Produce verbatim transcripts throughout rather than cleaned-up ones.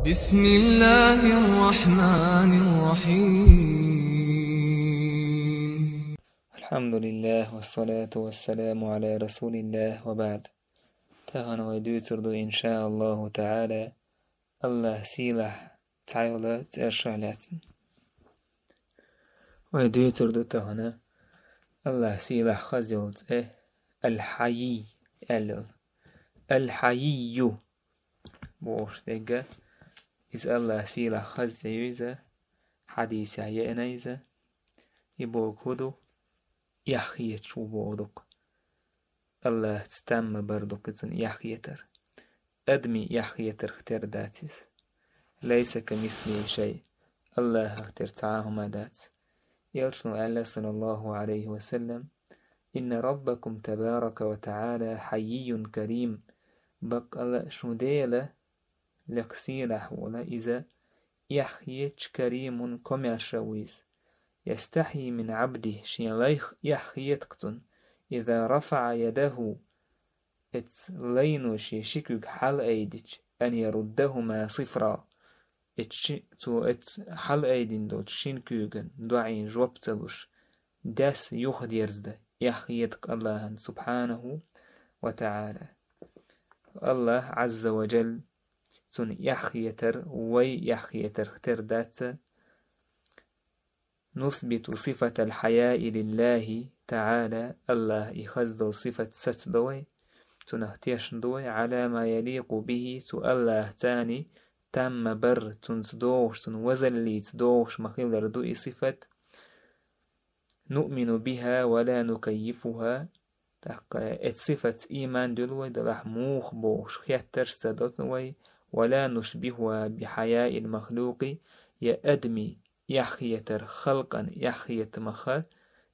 بسم الله الرحمن الرحيم. الحمد لله والصلاة والسلام على رسول الله وبعد. Тахана вай дуьйцур ду, иншааллаху таӀала, АллахӀ сийлахь цхьайола цӀершах лаьцна. Вай дуьйцур ду тахана АллахӀ сийлахь хаза йола цӀи, Аль-Хьайий аьлла йола. Аль-Хьайийю бохуш дерг, иза АллахӀ сийлахь хаза цӀи ю иза, хьадисехь еана иза. И бохург хӀун ду? Эхь хеташ ву бохург. АллахӀца там ма бар ду-кх цуьнан эхь хетар. Адамийн эхь хетарх тера дац иза. «Лайса камислихи шай». АллахӀах тера цхьа а хӀума дац. Элчано аьлла, саллаллаху Ӏалайхи ва саллам: «Инна раббакум табарака ва таӀала хьайийюн карим». Баккъала шун Дела, лекха сийлахь волу иза, эхь хеташ, каримун, комаьрша ву иза. Ястахьйи мин Ӏабдихи, шен лайх эхь хета-кх цунна, иза рафаӀа ядаху, эцу лайно шен ши куьг хьалаайдича, ан яруддахума сифра, эцу ши-, цо эцу хьалаайдина долчу шина куьйган доӀийн жоп ца луш, дас юхадерзадан эхь хета-кх АллахӀан, субхьанаху ва таӀала. АллахӀ, Ӏазза ва жалла, цунна эхь хетар вай эхь хетарх тера дац. Нусбиту сифатал хьаяи лиллахи таӀала, АллахӀан и хаза долу сифат сацадо вай, цунах тешна ду вай, Ӏала ма яликъу бихи, цу АллахӀца там ма бар, цунца догӀуш, цунна вазаллица догӀуш ма-хиллара ду и сифат. Нуъмину биха ва ла нукаййифуха, тӀаккха эцу сифатца ийман дуьллу вай, делахь муха бохуш хеттарш ца до вай, ва ла нушбихуха бихьаяил махлукъи, я адамийн эхь хетар халкъана эхь хетамах,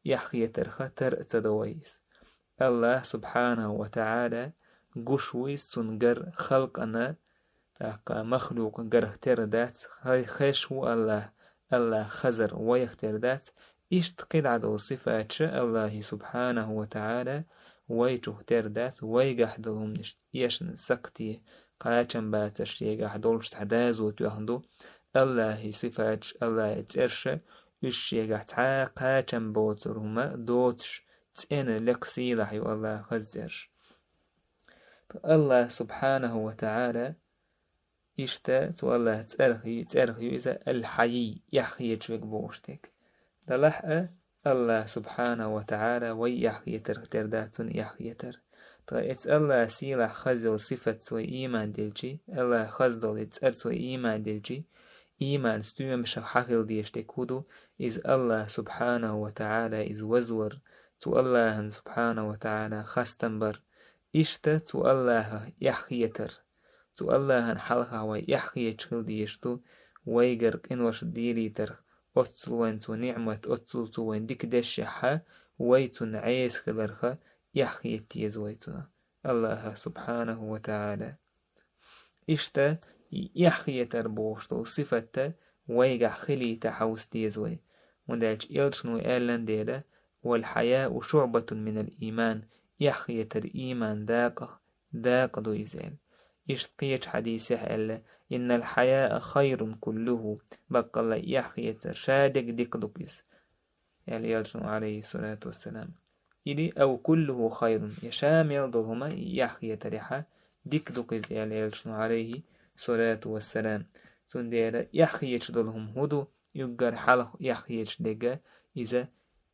эхь хетарх тера а ца до вай иза. АллахӀ, субхьанаху ва таӀала, гуш ву иза цунна гар халкъана, тӀаккха махлукъ гарх тера дац, хай-, хезаш ву АллахӀ, АллахӀ хазар вайх тера дац, иштта кхидӀа долу сифаташ АллахӀан, субхьанаху ва таӀала, вайчух тера дац, вайгахь долу хӀуманаш эшна сакхте, кхачам бацар шегахь долуш цхьа доза тоьхна ду, АллахӀан сифаташ, АллахӀан цӀерш, уьш шегахь цхьа а кхачам боцур хӀума доцуш, цӀена лекха сийлахь ю АллахӀан хаза цӀерш. АллахӀ, субхьанаху ва таӀала, иштта цу АллахӀан цӀерх ю, цӀерх ю иза Аль-Хьайий, эхь хеташ верг бохуш дерг. Делахь а, АллахӀ, субхьанаху ва таӀала, вай эхь хетарх тера дац цунна эхь хетар. Ткъа эцу АллахӀан сийлахь хаза йолу сифатца вай ийман дилчи, АллахӀан хаза долу и цӀерца вай ийман дилчи, ийман стоьмашах хьан хила дезаш дерг хӀун ду? Иза АллахӀ, субхьанаху ва таӀала, иза вазвар, цу АллахӀан, субхьанаху ва таӀала, хастам бар. Иштта цу АллахӀах эхь хетар. Цу АллахӀан хьалха вай эхь хеташ хила дезаш ду, вайгара къинош дийлийтарх, оццул вайн цо ниӀмат, оццул цо вайн дика дешшехь, вай цунна Ӏеса хиларх эхь хета деза вай цунах, АллахӀах, субхьанаху ва таӀала. Иштта и эхь хетар бохуш долу сифат вайгахь хилийта хьовса деза вай. ХӀунда аьлча элчано аьллан дела: «Валь хьаяу шуъбатун миналь ийман», эхь хетар ийман дакъах дакъа ду иза аьлла. Иштта кхечу хьадисехь аьлла: «Инналь хьаяа хайрун куллуху», баккъалла эхь хетар ша дерг дика ду иза, аьлла элчано, Ӏалайхи салату вассалам. Или: «Ау куллуху хайрун», я ша мел долу хӀума и эхь хетарехь дика ду иза, аьлла элчано, Ӏалайхи салату вассалам. Цундела эхь хеташ долу хӀума хӀун ду, уггар хьалха эхь хеташ дерг, иза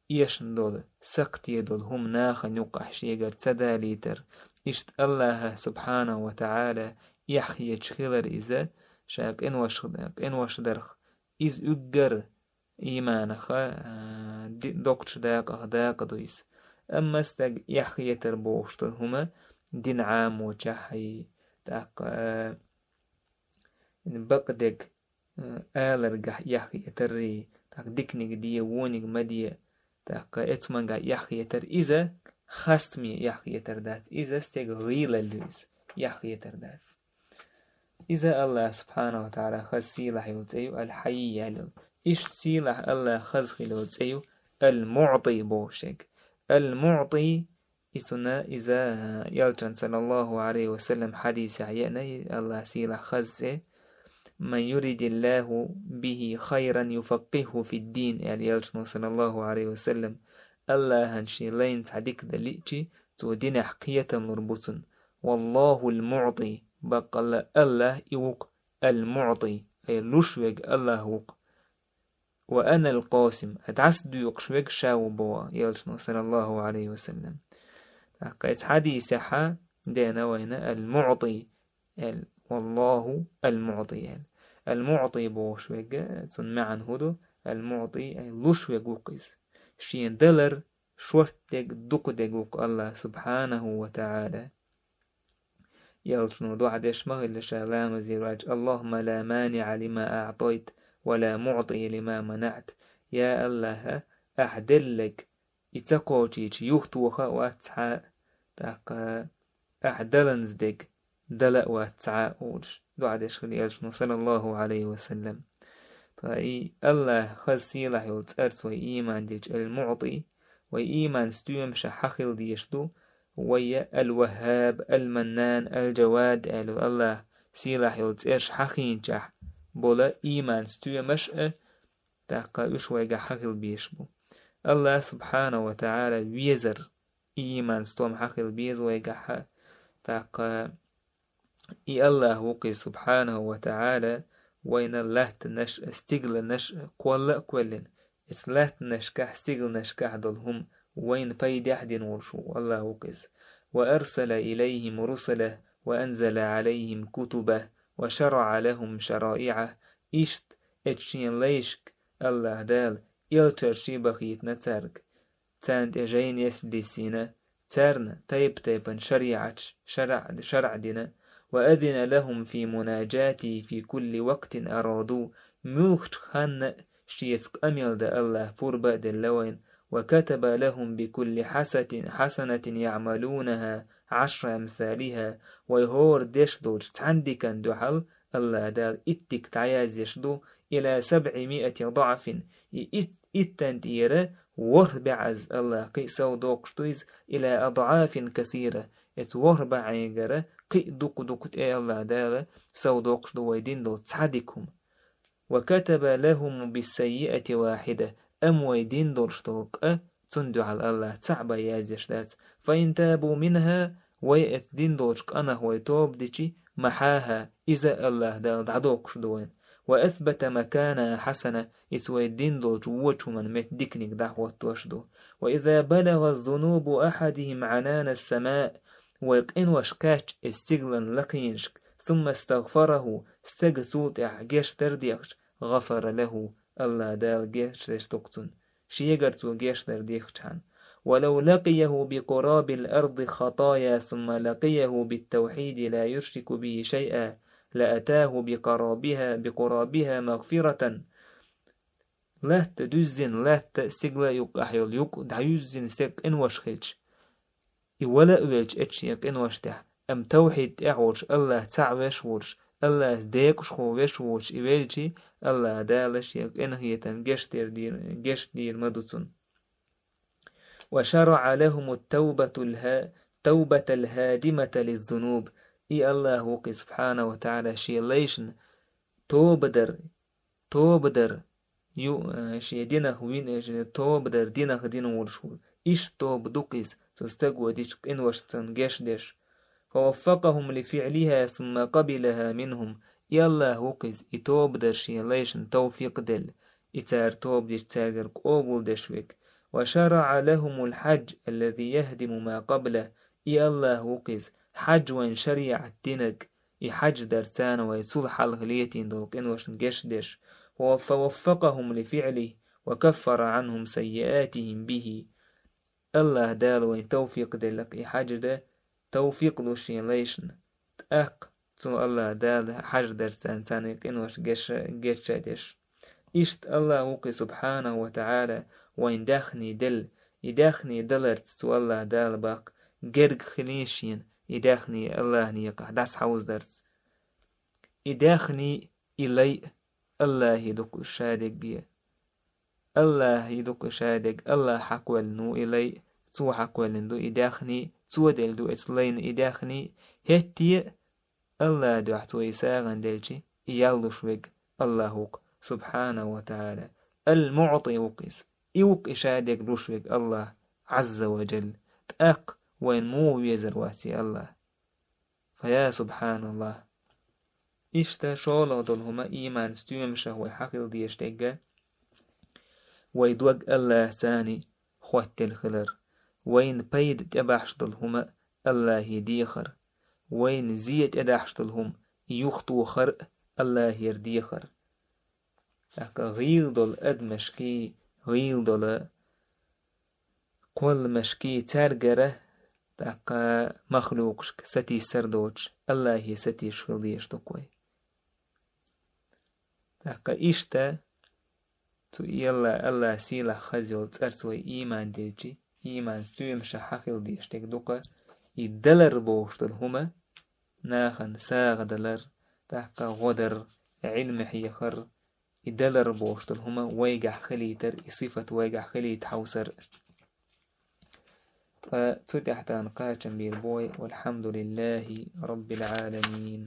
эшна долу, сакхте долу хӀума нахана юккъахь шегара ца далийтар. Иштта АллахӀах, субхьанаху ва таӀала, эхь хеташ хилар иза, ша къинош, къинош дарх, иза уггар ийманах, а, ди-, доккхачу дакъах дакъа ду иза. Амма стаг эхь хетар бохуш долу хӀума дин Ӏамочохь, тӀаккха, а, бакъдерг, э, аларгахь эхь хетар, тӀаккха диканиг де, вониг ма де, тӀаккха эцу хӀумангахь эхь хетар, иза хастаме эхь хетар дац, иза стеган гӀийлалла ю иза, эхь хетар дац. Иза АллахӀ субхьанаху ва таӀала хаза сийлахь йолу цӀе ю, Аль-Хьайий аьлла. Иштта сийлахь АллахӀ хаза хила йолу цӀе ю, Аль-МуӀтий бохуш ерг. Аль-МуӀтий И цунна иза, э, элчан, саллаллаху Ӏалайхи ва саллам, хьадисехь еана, и АллахӀ сийлахь хаза цӀе. «من يرد الله به خيرا يفقهه في الدين», аьлла элчано, саллаллаху Ӏалайхи ва саллам. АллахӀа шен лайна цхьа дика дан лиъча, цо динехь кхетам лур бу цунна. «والله المعطي», баккъалла АллахӀ и ву-кх, «المعطي», ай луш верг АллахӀ ву-кх. «وأنا القاسم», а дӀасадоькъуш верг ша ву боху элчано, саллаллаху Ӏалайхи ва саллам. ТӀаккха оцу хьадисехь деана вайна «المعطي» аьлла, «والله المعطي» аьлла. «المعطي» бохуш верг, цунна маьӀна хӀун ду? «المعطي», ай луш верг ву-кх иза. Шен далар шорта дерг, дукха дерг ву-кх АллахӀ, субхьанаху ва таӀала. Элчано дуӀа деш ма хилла ша ламазе ваьлча: «اللهم لا مانع لما أعطيت ولا معطي لما منعت». Я АллахӀ, ахь делларг и ца кхочийча юхатоха а вац цхьа а, тӀаккха ахь даланза дерг дала а вац цхьа а, олуш дуӀа деш хилла элчано, саллаллаху Ӏалайхи ва саллам. Ткъа и АллахӀ хаза сийлахь йолу цӀарца вай ийман дича, «المعطي», вай ийман стоьмашехь хьан хила дезаш ду, вай «الوهاب», «المنان», «الجواد» аьлла АллахӀ сийлахь йолу цӀераш хьан хиъначохь болу ийман стоьмаш а, тӀаккха уьш вайгахь хьан хила безаш бу. АллахӀ, субхьанаху ва таӀала, везар, ийман стом хьан хила беза вайгахь а, тӀаккха и АллахӀ ву-кх иза, субхьанаху ва таӀала, вайна латтанаш а, стигланаш а кхолла а кхоьллина, оцу латтанашкахь, стигланашкахь долу хӀума вайна пайдехь дина волуш ву, АллахӀ ву-кх иза. «وأرسل إليهم رسله وأنزل عليهم كتبه وشرع لهم شرائعه». Иштта оцу шен лайшка АллахӀ Дала элчанаш бахийтина цаьрга. Царна тӀе жайнаш диссийна, царна тайп-тайпана шариӀаташ, шарӀ, шарӀ дина. «وأذن لهم في مناجاته في كل وقت أرادوا». Муьлххачу ханна а шеца къамел дан АллахӀа пурба а делла вайна. «وكتب لهم بكل حسة-، حسنة يعملونها عشر أمثالها». Вай хӀора деш долчу цхьана диканна дуьхьал АллахӀ Дала итт дика дӀаязъеш ду, «إلى سبعمائة ضعف». И итт, иттан тӀера ворхӀ бӀе Ӏаза АллахӀа кхин а сов доккхуш ду иза, «إلى أضعاف كثيرة». Оцу ворхӀ бӀе Ӏенгара кхин а дукха-дукха тӀе АллахӀ Дала сов доккхуш ду вай дина долу цхьа дика хӀума. «وكتب لهم بالسيئة واحدة». Амма вай дина долуш долу къа, цунна дуьхьал АллахӀа цхьаъ бен язъеш дац. «فإن تابوا منها», вай оцу дина долчу къинах вай тоба дичи, «محاها», иза АллахӀ Дала дӀадоккхуш ду вайна. «وأثبت مكانها حسنة», иза вай дина долчу вочу хӀуманна метта диканиг дӀахӀоттош ду. «وإذا بلغت ذنوب أحدهم عنان السماء», вай къинош кхаьчча оцу стиглан лакхенашка, «ثم استغفره», стага цул тӀаьхьа гечдар дехча, «غفر له», АллахӀ Дала гечдеш ду-кх цунна, шегара цо гечдар дехчахьана. «ولو لقيه بقراب الأرض خطايا ثم لقيه بالتوحيد لا يشرك به شيئا لأتاه بقرابها، بقرابها مغفرة». Латта дуьззина, латта а, стигла а юккъехь йолу юкъ дӀаюьззина стеган къинош хилча, и вала а велча оцу шен къинош тӀехь, амма тавхьид тӀехь волуш, АллахӀ цхьаъ веш волуш, АллахӀца декъашхо веш волуш и велчи, АллахӀ Дала шен къинхетам гечдер дийр-, гечдийр ма ду цунна. «وشرع لهم التوبة الها-، التوبة الهادمة للذنوب». И АллахӀ ву-кх иза, субхьанаху ва таӀала, шен лайшна тоба дар, тоба дар ю, э, шен динах вина, э, тоба дар динах дина волуш ву. Иштта тоба ду-кх иза, цу стага дечу къиношца гечдеш. «فوفقهم لفعلها ثم قبلها منهم». И АллахӀ ву-кх иза, и тоба дар шен лайшна тавфикъ делла, и цара тоба дича цаьргара къобалдеш верг. «وشرع لهم الحج الذي يهدم ما قبله». И АллахӀ ву-кх иза, хьаьж вайн шариӀат динарг, и хьаьж дар царна вай цул хьалха летийна долу къиношна гечдеш. «ووف-، فوفقهم لفعله وكفر عنهم سيئاتهم به». АллахӀ Дала вайн тавфикъ делла-кх и хьаьж дан, тавфикъ лу шен лайшна. ТӀаккха цу АллахӀ Дала хьаьж дарца царна, царна и къинош геша-, гечдеш. Иштта АллахӀ ву-кх иза, субхьанаху ва таӀала, вайн даьхний делла, и даьхний даларца цу АллахӀ Дала баккха герга хилийша шена, и даьхний АллахӀан екъахь дӀасахьовздарца. И даьхний, и лай АллахӀан ду-кх уьш шадерриге. АллахӀан ду-кх уьш шадерриге, АллахӀ хьакхоьллина ву и лай, цо хьакхоьллина ду и даьхний, цо делла ду оцу лайна и даьхний, хӀетте а АллахӀан дуьхьа цо и сагӀина делчи, и ял луш вег Аллахь ву-кх, субхьанаху ва таӀала. Ал-МуӀти ву-кх иза. И ву-кх и ша дерг луш вег Аллахь, Ӏазза ва жалла. ТӀаккха вайн муха везар вац и Аллахь? Фа я субхьаналлахь! Иштта шолгӀа долу хӀума, ийман стоьмашах вай хьахила дезаш дерг, вай дог Аллахьца хоттаделла хилар, вайна пайда тӀебахьаш долу хӀума Аллахье дехар, вайна зе тӀедахьаш долу хӀума юхатохар а Аллахьера дехар. ТӀаккха гӀийла долу адамашкий, гӀийла долу кхолламашкий, цаьргара, тӀаккха махлукъашка сатийсар доцуш, Аллахье сатийсаш хила дезаш ду-кх вай. ТӀаккха иштта цу Алла-, Аллахь сийлахь хаза йолу цӀарца вай ийман делчи, ийман стоьмашах хьахила дезаш дерг ду-кх и далар бохуш долу хӀума, нахана сагӀа далар, тӀаккха гӀо дар, Ӏилма хьехар, и далар бохуш долу хӀума вайгахь хилийтар, и сифат вайгахь хилийта хьовсар. Ткъа цу тӀехь тахана кхачам бийр бу вай, валхьамдулиллахьи раббил Ӏаламин.